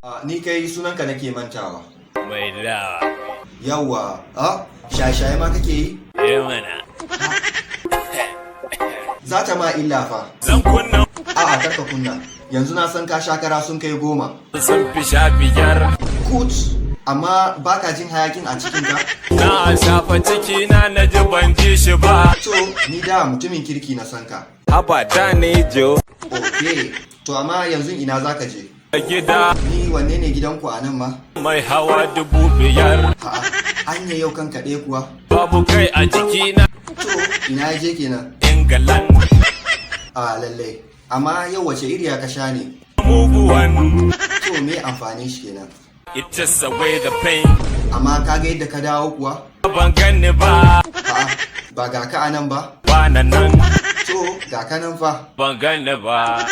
Ah, ni kai sunanka nake mantawa. Mai dawa. Yawwa, ah, shaye-shaye ma kake yi? Eh mana. Za ta ma illa fa. Zan kunna. A'a, karka kunna. Yanzu na san ka sha kara sun kai 10. Sun fi 15. Kut, amma baka jin hayakin a cikinka? Na shafa ciki na, na ji ban ji shi ba. To, ni da mutumin kirki na san ka. Haba da ne jo. Ok, to amma yanzu ina za ka je? Gida. Ni wanne ne gidanku a nan ma? Mai hawa 5,000. A'a, anya yau kan kaɗe kuwa? Babu kai a jikina. To, ina ya je kenan? Ingalan. A lallai. Amma yau wace iriya ka sha ne? Muguwan. To, me amfanin shi kenan? It just away the pain. Amma ka ga yadda ka dawo kuwa? Ban ganni ba. A'a, ba ga ka a nan ba? Ba na nan. To, ga ka nan fa. Ban ganni ba.